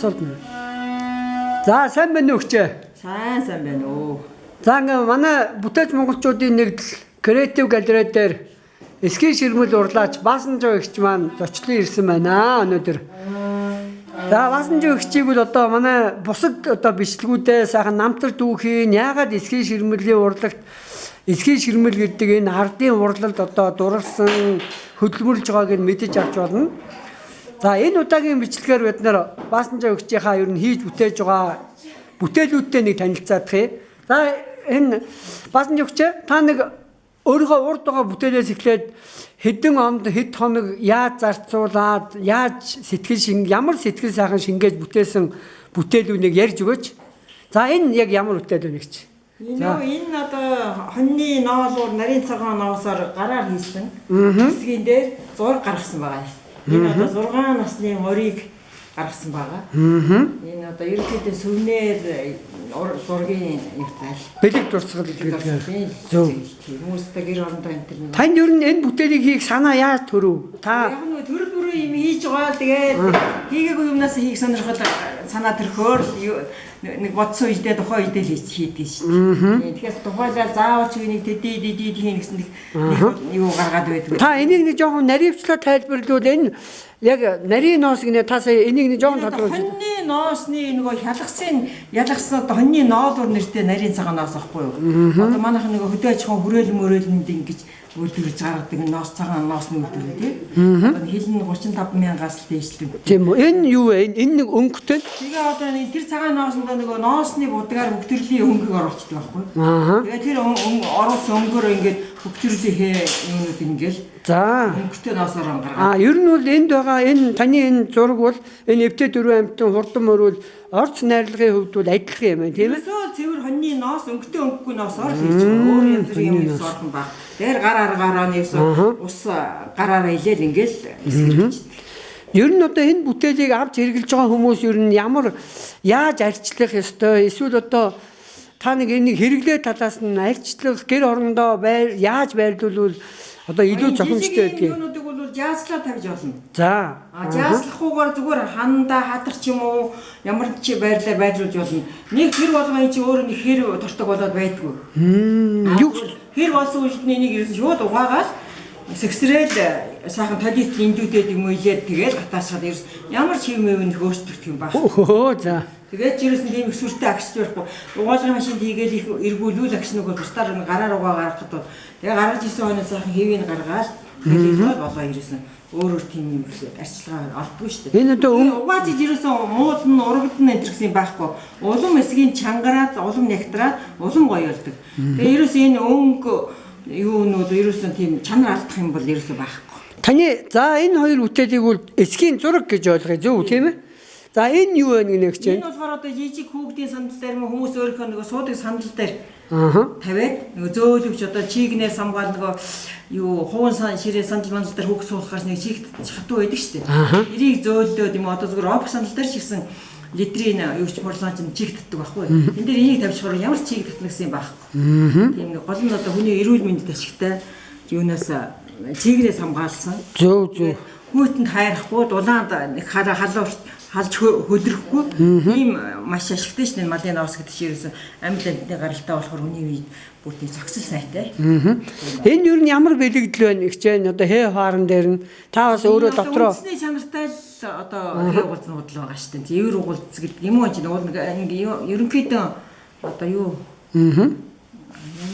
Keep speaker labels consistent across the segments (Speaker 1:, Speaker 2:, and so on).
Speaker 1: Асуулт нь. За, сайн байна уу, өгчээ?
Speaker 2: Сайн сайн байна уу.
Speaker 1: За, ингээ манай бүтээлч монголчуудын нэгдэл креатив галерей дээр эсхийн ширмэл урлаач Баасанжуу эгч маань зочлон ирсэн байна өнөөдөр. За, Баасанжуу эгчийг бол одоо манай бусад одоо бичлэгүүдээ сайхан намтар дүүхийн яагаад эсхийн ширмэлийн урлагт, эсхийн ширмэл гэдэг энэ ардын урлалд одоо дурлсан хөдөлмөрлж байгааг нь мэдэж авч болно. За, энэ удаагийн бичлэгээр бид нар Баасанжуу эгчийнхаа ер нь хийж бүтээж байгаа бүтээлүүдтэй нэг танилцаадах юм. За, энэ Баасанжуу эгч, та нэг өөрийнхөө урд байгаа бүтээлээс эхлээд хэдэн онд, хэд хоног яаж зарцуулаад, яаж сэтгэл шин ямар сэтгэл сайхан шингээж бүтээсэн бүтээлүүнийг ярьж өгөөч. За, энэ яг ямар бүтээл вэ гэж?
Speaker 2: Энэ үү, энэ одоо хоньны ноолуур нарийн цагаан ноосоор гараар хийсэн. Хэсгийн дээр зураг гаргасан байгаа. Энэ одоо 6 насны морийг гаргасан байгаа. Энэ одоо ерөнхийдөө сүвнээр зургийн юутай л.
Speaker 1: Бэлэг дурсгал гэдэг. Зөв.
Speaker 2: Хүмүүстэй гэр орондоо энэ төр нэг.
Speaker 1: Танд ер нь энэ бүтээлийг хийх санаа яаж төрөв? Та
Speaker 2: Яг нь төрөл бүрийн юм хийж байгаа л, тэгээд хийгээгүй юмнаас хийх сонирхол санаа төрөхөөр л нэг бодсон үедээ, тухайн үедээ л хийдэг шүү дээ. Тэгэхээр тухайлал заавал ч үнийг тэдий дэдий хийн гэсэн нэг юу гаргаад байдаг.
Speaker 1: Та энийг нэг жоохон наривчлаа тайлбарлавал, энэ яг нарийн ноос гинэ, та сая энийг нэг жоохон тодруулж.
Speaker 2: Хоньны ноосны нөгөө хялгасан ялгсан одоо хоньны ноолуур нэртэй нарийн цагаан ноос ахгүй юу? Одоо манайх нөгөө хөдөө аж ахуйн хүрээл мөрөөлөнд ингэж үйлдвэрлэж гаргадаг ноос, цагаан ноосны үйлдвэрлэл, тийм. Одоо хил нь 35 мянгаас л дээшлэн.
Speaker 1: Тийм үү? Энэ юу вэ? Энэ нэг өнгөтэй.
Speaker 2: Тэгээ одоо нэг тэр цагаан ноосондоо нөгөө ноосны будгаар бүх төрлийн өнгийг оруулчихдаг байхгүй. Тэгээ тэр оруулсан өнгөөр ингээд бүх төрлийн хээ юмнууд ингээл өнгөтэй ноосоор гаргаад.
Speaker 1: А, ер нь бол энд байгаа энэ таны энэ зураг бол энэ эвтэй дөрвөн амьтан хурдан мөрөл орц найрлагын хувьд бол адилхан юм байна, тийм ээ?
Speaker 2: Ерөөсөө цэвэр хоньны ноос, өнгөтэй өнгөгүй ноосоор хийж байгаа. Өөр янз бүрийн юм ерөөсөө орхон баг. Тэр гар аргаараа нээсөө ус гараараа илээл ингээл эсгэрчдэг.
Speaker 1: Ер нь одоо энэ бүтээлийг авч хэрэглэж байгаа хүмүүс ер нь ямар яаж арчлах ёстой? Эсвэл одоо та нэг энийг хэрэглээ талаас нь арчлах, гэр орондоо байр яаж байрлуулвал одоо илүү зохимжтой байдгийг.
Speaker 2: Юунуудыг бол жааслаа тавьж болно. А жааслахгүйгээр зүгээр хандаа хадар ч юм уу ямар ч байрлалаар байрлуулж болно. Нэг тэр болгон чи өөрөө нэг хэр тортог болоод байдгүй.
Speaker 1: Юу
Speaker 2: хэр болсон үед нь энийг ерөөсөн шууд угаагаал сэгсрээл сайхан толит эндүүдэд юм илээд тэгэл гатаашаад ерөөс ямар ч юм юм нэг өөрчлөгдөх юм байна.
Speaker 1: Өө, за.
Speaker 2: Тэгээд ч ерөөсөн тийм их сүртэй агч байхгүй. Угаалгын машинд хийгээл их эргүүлүүл агч нөгөө бусдаар гараар угаа гаргахад бол тэгээ гаргаж исэн хоноо сайхан хэвийг гаргаал тэгэл болоо, ерөөсөн өөр өөр тийм юм их арчилгаа олдгүй шүү дээ.
Speaker 1: Энэ одоо
Speaker 2: угааж иж ерөөсөн муулна, урагдна энэ гэсэн юм байхгүй. Улам эсгийн чангараад, улам нягтраад, улам гоё болдог. Тэгээ ерөөсөн энэ өнгө юунууд ерөөсөн тийм чанар алдах юм бол ерөөсөн байхгүй.
Speaker 1: Таны, за, энэ хоёр бүтээлийг бол эсхийн зураг гэж ойлгоё, зөв тийм ээ? За, энэ юу вэ гэнэ гэж?
Speaker 2: Энэ болохоор одоо жижиг хүүхдийн сандал дээр мөн хүмүүс өөрийнхөө нөгөө суудаг сандал дээр тавиад нөгөө зөөлөвч одоо чигнээ самгаал нөгөө юу хуун сан ширээ сандал мандал дээр хүүхд суулгахаас нэг чигт хатуу байдаг шүү дээ. Тэрийг зөөллөөд юм одоо зүгээр офис сандал дээр ч гэсэн литрийн юу ч хурлаан чинь чиг татдаг байхгүй. Энэ дээр энийг тавьчихаар ямар ч чиг татна гэсэн юм байхгүй. Тийм нэг гол нь одоо хүний эрүүл мэндэд ашигтай юунаас чигнээс хамгаалсан.
Speaker 1: Зөв зөв.
Speaker 2: Хүүтэнд хайрахгүй, дулаанд нэг халаа халуун халж хөлрөхгүй ийм маш ашигтай шнэ малын ноос гэдэг чинь ерөөсөн амьд амьтны гаралтай болохоор хүний үед бүр тийм зохицол сайтай.
Speaker 1: Энэ юу нь ямар бэлэгдэл вэ гэж одоо хээ хааран дээр нь та бас өөрөө дотроо
Speaker 2: үндэсний чанартай л одоо хээ угуулсан худал байгаа шүү дээ. Зэвэр угуулц гэдэг юм уу чинь уул нэг ерөнхийдөө одоо юу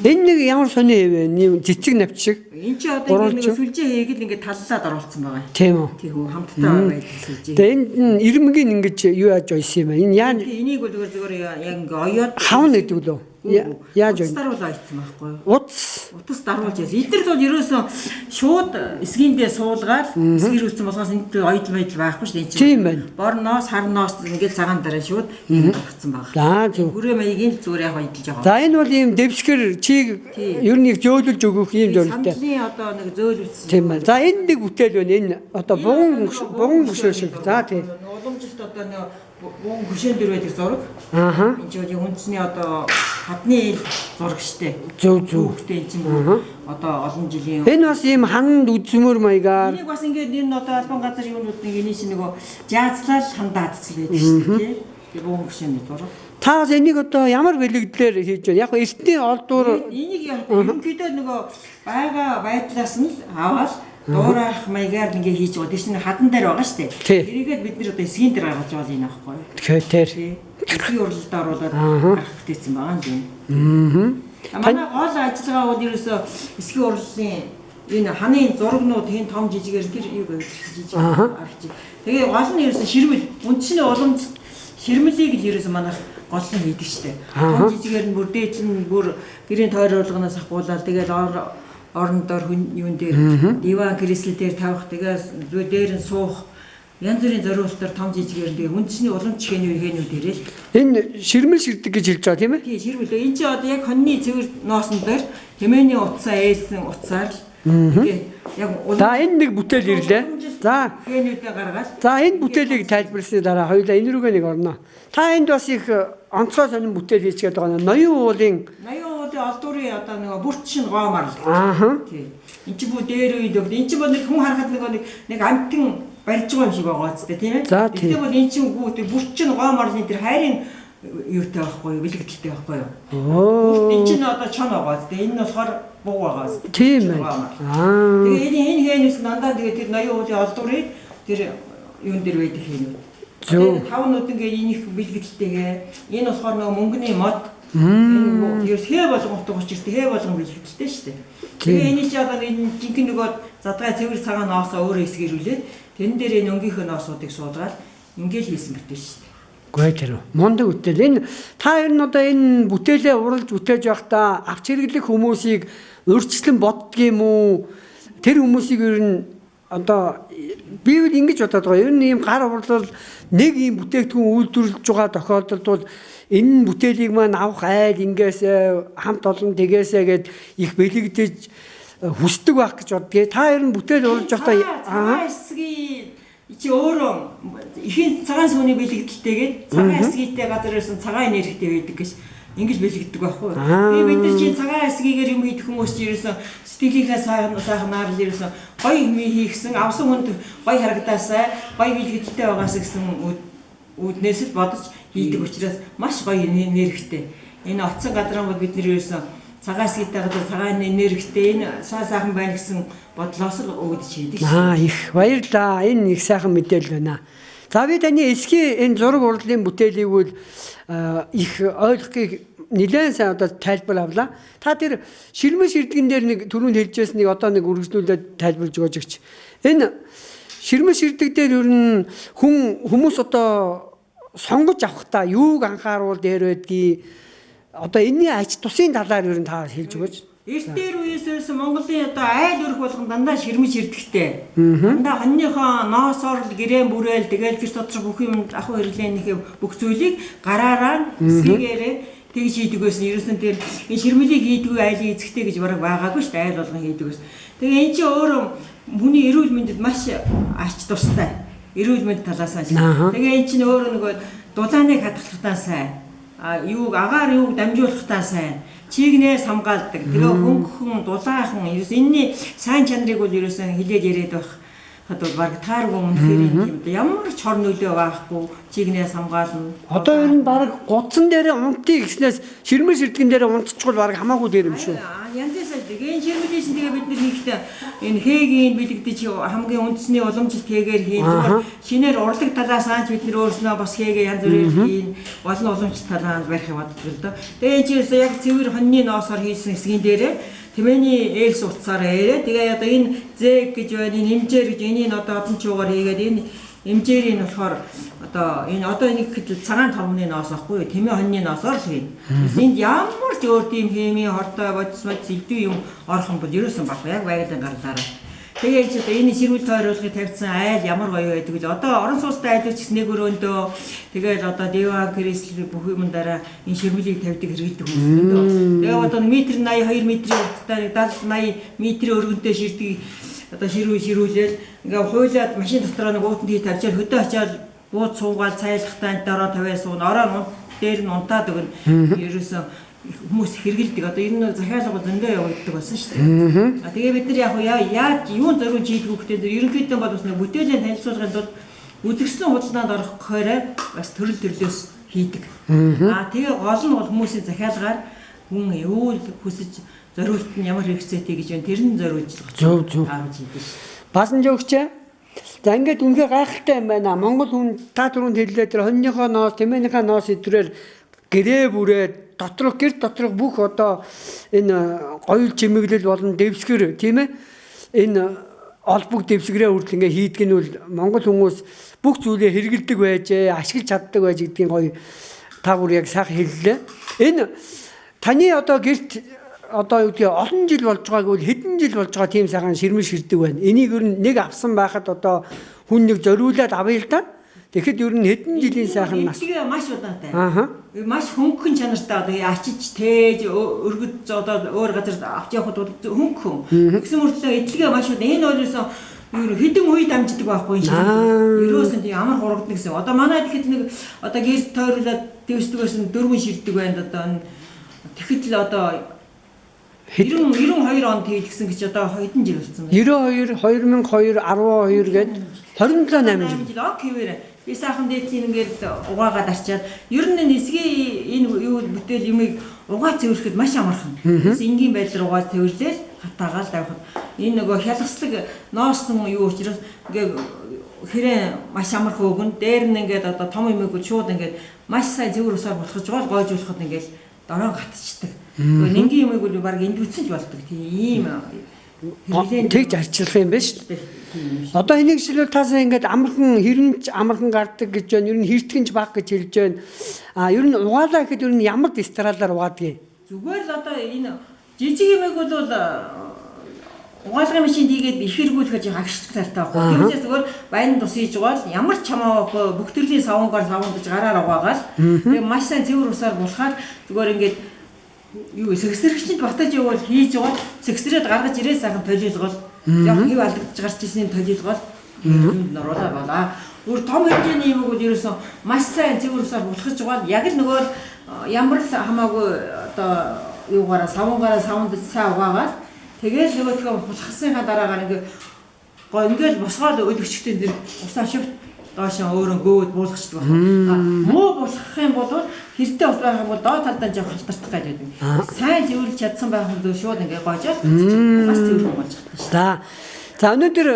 Speaker 1: Энэ нэг ямар сони юм бэ? Нэг цэцэг навч шиг.
Speaker 2: Энэ чи одоо ингэ нэг сүлжээ хийгээл ингэ таллаад оруулсан байгаа.
Speaker 1: Тийм үү?
Speaker 2: Тийм үү, хамтдаа байдаг сүлжээ.
Speaker 1: Тэгээ энд нь ирмэгийн ингэж юу яаж ойсон юм бэ? Энэ яа
Speaker 2: Энийг бол зүгээр зүгээр яг ингэ оёод
Speaker 1: хавна гэдэг лөө. Яаж
Speaker 2: утас даруул ойцсон байхгүй юу?
Speaker 1: Утас.
Speaker 2: Утас даруулж яасан. Эдгээр бол ерөөсөн шууд эсгийндээ суулгаад эсгэрүүлсэн болгоос энд ойдол байдал байхгүй шүү дээ.
Speaker 1: Тийм байна.
Speaker 2: Бор ноос, хар ноос ингээд цагаан дараа шууд ийм гаргацсан байгаа.
Speaker 1: За, зөв.
Speaker 2: Хүрээ маягийн л зүгээр яг ойдолж байгаа.
Speaker 1: За, энэ бол ийм дэвсгэр чиг ер нь их зөөлөж өгөх ийм зорилготой.
Speaker 2: Сандлын одоо нэг зөөлөсөн.
Speaker 1: Тийм байна. За, энэ нэг бүтээл байна. Энэ одоо буган буган хөшөө шиг. За, тийм.
Speaker 2: Уламжилт одоо нэг Буун хөшөөн дээр байдаг зураг.
Speaker 1: Ааха.
Speaker 2: Энэ чинь үндэсний одоо хадны ил зураг штэ.
Speaker 1: Зөв зөв.
Speaker 2: Хүүхдээ энэ чинь бүр одоо олон жилийн
Speaker 1: Энэ бас ийм ханд үзмөр маягаар
Speaker 2: Энийг бас ингээд энэ одоо албан газар юунууд нэг энэ чинь нөгөө жаазлал хандаадцал байдаг штэ тий. Тэр буун хөшөөний зураг.
Speaker 1: Та бас энийг одоо ямар бэлэгдлэр хийж байна? Яг эртний олдуур
Speaker 2: Энийг ерөнхийдөө нөгөө байгаа байдлаас нь л аваад дуурайх маягаар ингээ хийж байгаа. Тэр чинь хадан дээр байгаа шүү
Speaker 1: Тий.
Speaker 2: дээ. Эрийгээд бид нэр одоо эсгийн дээр гаргаж байгаа юм аахгүй юу?
Speaker 1: тэгэхээр тэр.
Speaker 2: Тий. Эсгийн уралдаа оруулаад гарах бүтээсэн байгаа юм. Аа. Манай гол ажиллагаа бол ерөөсөө эсгийн урлалын энэ ханы зургнууд хин том жижигээр тэр юу гэвэл жижиг арч. Тэгээ гол нь ерөөсөө ширмэл. Үндсний уламж ширмэлийг л ерөөсөө манайх гол нь хийдэг штэ. Том жижигээр нь бүр дээдл нь бүр гэрийн тойруулганаас ахгуулаад тэгэл орон дор хүн юун дээр диван креслэл дээр тавих тэгээ зүү дээр нь суух янз бүрийн зориултаар том жижигээр нь тэгээ үндэсний уламж хэний хэнүү дээрээ л
Speaker 1: Энэ ширмэл ширдэг гэж хэлж байгаа тийм ээ?
Speaker 2: тий ширмэл. Энэ чи одоо яг хоньны цэвэр ноосон дээр тэмээний утсаа ээлсэн утсаар л тэгээ яг
Speaker 1: За энэ нэг бүтээл ирлээ. За
Speaker 2: хэнүүдээ гаргаад
Speaker 1: за энэ бүтээлийг тайлбарласны дараа хоёулаа энэ рүүгээ нэг орно. Та энд бас их онцгой сонин бүтээл хийж гээд байгаа нь ноён уулын
Speaker 2: 80 уулын олдуурын одоо нөгөө бүрт шин гоомар л.
Speaker 1: ааха
Speaker 2: Тий. Энд чи бүр дээр үед өгд. Энд чи бол нэг хүн харахад нөгөө нэг амтан барьж байгаа юм шиг байгаа ч тийм ээ.
Speaker 1: За, тий.
Speaker 2: Тэгтээ бол эн чинь үгүй тэр бүрт чинь гоо марлын тэр хайрын юутай байхгүй юу? Бэлэгдэлтэй байхгүй юу?
Speaker 1: Оо
Speaker 2: Энд чинь одоо чон байгаа ч тийм. Энэ нь болохоор буг байгаа ч.
Speaker 1: тийм ээ. Аа
Speaker 2: Тэгээ энэ хээнээс дандаа тэгээ тэр 80 уулын олдуурын тэр юун дээр байдаг хээнүүд.
Speaker 1: Зөв.
Speaker 2: Тэгээ тав нүд ингээ энэ их бэлэгдэлтэйгээ. Энэ болохоор нөгөө мөнгөний мод. Энэ ерөөс хээ болгон утга учиртай хээ болгон бэлэгдэлтэй шүү дээ. Тэгээ энэ чи одоо энэ жинхэнэ нөгөө задгай цэвэр цагаан ноосоо өөрөө эсгэрүүлээд тэрэн дээр энэ өнгийнхөө ноосуудыг суулгаад ингээл хийсэн бүтээл шүү дээ.
Speaker 1: Гүй тэр мундаг бүтээл. Энэ та ер нь одоо энэ бүтээлээ уралж бүтээж байхдаа авч хэрэглэх хүмүүсийг урьдчилан боддөг юм уу? Тэр хүмүүсийг ер нь одоо би бол ингэж бодоод байгаа. Ер нь ийм гар урлал нэг ийм бүтээгдэхүүн үйлдвэрлэж байгаа тохиолдолд бол энэ бүтээлийг маань авах айл ингээсээ хамт олон тэгээсээ гэд их бэлэгдэж хүсдэг байх гэж боддгийг. Та ер нь бүтээл уралж байхдаа
Speaker 2: цагаан эсгийн чи өөрөө ихэн цагаан сүүний бэлэгдэлтэйгээд цагаан эсгийтэй газар ирсэн цагаан энергитэй байдаг гэж ингэж бэлэгддэг байхгүй юу. Тэгээ бид нар чинь цагаан эсгийгээр юм хийх хүмүүс чи ерөөсөн сэтгэлийнхээ сайхан сайхнаар л ерөөсөн гоё юм хийхсэн авсан хүнд гоё харагдаасай гоё бэлэгдэлтэй байгаасай гэсэн үүднээс л бодож хийдэг учраас маш гоё энергитэй. Энэ оцсон газар бол бид нар ерөөсөн цагаан эсгийтэй газар цагаан энергитэй энэ сайн сайхан байна гэсэн бодлоос л үүдэж хийдэг.
Speaker 1: Аа их баярлаа. Энэ их сайхан мэдээлэл байна. За би таны эсхийн энэ зураг урлалын бүтээлийг бол их ойлгохыг нэлээд сайн одоо тайлбар авлаа. Та тэр ширмэн ширдгэн дээр нэг түрүүнд хэлжсэн нэг одоо нэг үргэлжлүүлээд тайлбарлаж өгөөч өгч. Энэ ширмэн ширдэг дээр ер нь хүн хүмүүс одоо сонгож авахдаа юуг анхааруул дээр байдгийг одоо энэний ач тусын талаар ер нь та хэлж өгөөч.
Speaker 2: Эрт дээр үеэс ерөөсөн Монголын одоо айл өрх болгон дандаа ширмэн ширдэгтэй. Дандаа хоньныхоо ноосоор л гэрээн бүрээл тэгэл тэр дотор бүх юм ахуй хэрэглээнийхээ бүх зүйлийг гараараа эсгийгээрээ тэгж хийдэг байсан. Ерөөсөн тэр энэ ширмэлийг хийдэггүй айлын эзэгтэй гэж бараг байгаагүй шүү дээ. Айл болгон хийдэг байсан. Тэгээ энэ чинь өөрөө хүний эрүүл мэндэд маш ач тустай. Эрүүл мэнд талаас нь. Тэгээ энэ чинь өөрөө нөгөө дулааныг хадгалахтаа сайн. А юуг агаар юуг дамжуулахтаа сайн. Чигнээс хамгаалдаг. Тэгээ хөнгөн дулаахан ерөөс энэний сайн чанарыг бол ерөөсөн хилээд яриад байх хад бол баг тааргүй үнэхээр юм тийм ямар ч хор нөлөө байхгүй чигнээс хамгаална.
Speaker 1: Одоо ер нь баг гудсан дээрээ унтъя гэснээс ширмэн ширдгэн дээрээ унтчихвал баг хамаагүй дээр юм шүү.
Speaker 2: Янзын сайн. Тэгээ энэ ширмэлийн чинь тэгээ бид нар хийхдээ энэ хээгийн бэлэгдэж хамгийн үндэсний уламжлалт хээгээр хийн. Зүгээр шинээр урлаг талаас аанч бид нар өөрснөө бас хээгээ янз бүрээр хийн. Олон уламжлалт талаа барих боддог л доо. Тэгээ энэ чинь яг цэвэр хоньны ноосоор хийсэн хэсгийн дээрээ тэмээний ээлс утсаараа яриа. Тэгээ одоо энэ зээг гэж байна, энэ эмжээр гэж энийг одоо одон чуугаар хийгээд энэ эмжээрийн болохоор одоо энэ одоо нэг гэхэд цагаан тормны ноос аахгүй юу? Тэмээ хоньны ноосоор л хийн. Энд ямар ч өөр тийм химийн хортой бодис мод сэлдүү юм орох юм бол ерөөсөн байхгүй яг байгалийн гарлаараа. Тэгээ чи одоо энэ ширүүл тойруулгыг тавьсан айл ямар гоё байдаг вэ? Одоо орон сууцтай айлууч гэсэн нэг өрөөндөө тэгэл одоо диван креслэл бүх юм дараа энэ ширмэлийг тавьдаг хэрэглэдэг хүмүүс өндөө. Тэгээ одоо метр 80 2 метрийн урттай 70 80 метрийн өргөнтэй ширдэг одоо ширүүл ширүүлээл ингээ хуйлаад машин дотроо нэг уутанд хий тавьчаал хөдөө очиад Бууд суугаал цайлахтаа энэ ороо тавиа сууна. Ороо нь дээр нь унтаад өгнө. Ерөөсөн хүмүүс хэрэгэлдэг. Одоо ер нь захиалга зөндөө явагддаг болсон шүү дээ. А тэгээ бид нар яг яаж юун зориулж хийдэг вэ гэхээр ерөнхийдөө бол бас нэг бүтээлийн танилцуулгын тулд үзэгслийн худалдаанд орох гэхээр бас төрөл төрлөөс хийдэг. А тэгээ гол нь бол хүмүүсийн захиалгаар хүн юу л хүсэж зориулт нь ямар хэрэгцээтэй гэж байна тэр нь зориулж
Speaker 1: Зөв.
Speaker 2: харуулж хийдэг шүү дээ.
Speaker 1: Басан жогч. За ингээд үнэхээр гайхалтай юм байна. Монгол хүн та түрүүнд хэллээ тэр хоньныхоо ноос, тэмээнийхээ ноос идрээр гэрээ бүрээ доторх гэр доторх бүх одоо энэ гоёл чимэглэл болон дэвсгэр тийм ээ энэ олбог дэвсгэрээ хүртэл ингээ хийдэг нь бол Монгол хүмүүс бүх зүйлээ хэрэгэлдэг байжээ, ашиглаж чаддаг байж гэдгийг гоё та бүр яг сайхан хэллээ. Энэ таны одоо гэрт одоо юу гэдгийг олон жил болж байгааг бол хэдэн жил болж байгаа тийм сайхан ширмэн ширдэг байна. Энийг ер нь нэг авсан байхад одоо хүн нэг зориулаад авъя л да. Тэгэхэд ер нь хэдэн жилийн сайхан нас.
Speaker 2: Эдгээр маш удаантай.
Speaker 1: Ааха.
Speaker 2: Маш хөнгөн чанартай одоо ачиж тээж өргөд одоо өөр газар авч явахад бол хөнгөн. Тэгсэн мөртлөө эдлэгээ маш удаан. Энэ өөрөөсөө юу хэдэн үе дамждаг байхгүй юм шиг. Ерөөсөн тийм амар хурагдана гэсэн. Одоо манай тэгэхэд нэг одоо гэр тойруулаад дэвсдгээс нь дөрвөн ширдэг байна одоо энэ. Тэгэхэд л одоо 90 92 онд хийлгсэн гэж одоо хэдэн жил болсон бэ?
Speaker 1: 92 2002 12 гээд 27 8 жил.
Speaker 2: Жил ок хэвээр. Би сайхан дээдлийн ингээд угаагаад арчаад ер нь эсгийн энэ юу бүтээл юмыг угаа цэвэрлэхэд маш амархан. Тэс энгийн байдлаар угаа цэвэрлээл хатаагаал тавихад энэ нөгөө хялгаслаг нооссон юу учраас ингээд хэрэн маш амархан өгөн. Дээр нь ингээд одоо том юмыг шууд ингээд маш сайн цэвэр усаар булхаж гол гойжуулахад ингээд дороо гатчдаг. Тэгээ нэнгийн юмыг бол баг эндүцэн ч болдог. Тийм ийм хэрэглээнд
Speaker 1: Тэгж арчлах юм байна шүү дээ. Одоо энийг жишээлбэл таасаа ингээд амархан хэрэнч амархан гардаг гэж байна. Ер нь хэртгэнч баг гэж хэлж байна. А ер нь угаалаа гэхэд ер нь ямар дистралаар угаадгийг.
Speaker 2: Зүгээр л одоо энэ жижиг юмыг бол угаалгын машинд хийгээд их хэрэгүүлэх гэж хагшдаг талтай байхгүй. Тиймээс зүгээр баян тус хийж угаал ямар ч хамаа байхгүй бүх төрлийн савнгаар савндаж гараар угаагаал. Тэгээ маш сайн цэвэр усаар булахаар зүгээр ингээд юу сэгсрэгчэнд батаж явуул хийж угаал сэгсрээд гаргаж ирээ сайхан толиулгол. Яг хэв алдагдаж гарч ирсний толиулгол юмд нуруулаа болаа. Өөр том хэмжээний юм бол ерөөсөн маш сайн цэвэр усаар булхаж угаал яг л нөгөө ямар л хамаагүй одоо юугаараа савнгаараа савнд сайн угаагаад тэгэл нөгөөдхөө булхасныхаа дараагаар ингээ гоо ингээл босгоод өлөгчтэй нэр усаа шивт доошоо өөрөө гөөд буулгачдаг байна. Муу булхах юм бол хэртэ ус байх юм бол доод талдаа жоох халтартах гэж байдаг. Сайн цэвэрлж чадсан байх юм бол шууд ингээ гоожоод бас цэвэрхэн болж чадна шүү.
Speaker 1: За. За өнөөдөр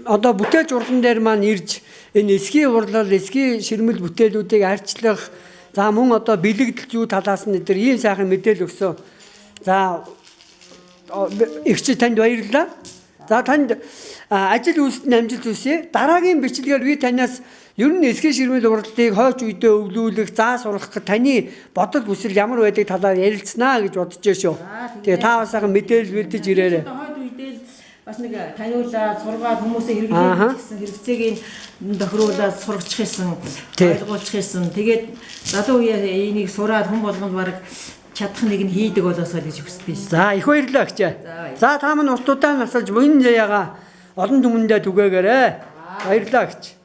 Speaker 1: одоо бүтээлч урлан дээр маань ирж энэ эсгийн урлал, эсгийн ширмэл бүтээлүүдийг арчлах, за мөн одоо бэлэгдэл зүй талаас нь эдгээр ийм сайхан мэдээлэл өгсөн. За их чи танд баярлалаа. За танд ажил үйлсэд амжилт хүсье. Дараагийн бичлэгээр би танаас ер нь эсгийн ширмэл уралдыг хойч үедээ өвлүүлэх, заа сурах гэх таны бодол хүсэл ямар байдаг талаар ярилцсанаа гэж бодож шүү. Тэгээ та бас сайхан мэдээлэл бэлдэж ирээрэй.
Speaker 2: Одоо хойд үедээ л бас нэг таниулаад сургаад хүмүүсээ хэрэглэх гэсэн хэрэгцээг нь тохируулаад сургачих юмсан, ойлгуулчих юмсан. Тэгээд залуу үеэ энийг сураад хүн болгонд баг чадах нэг нь хийдэг болоосоо гэж хүсдэг шээ.
Speaker 1: За их баярлалаа агчаа.
Speaker 2: За,
Speaker 1: За та минь урт удаан насалж буян заяагаа олон түмэндээ түгээгээрэй. Баярлалаа агч.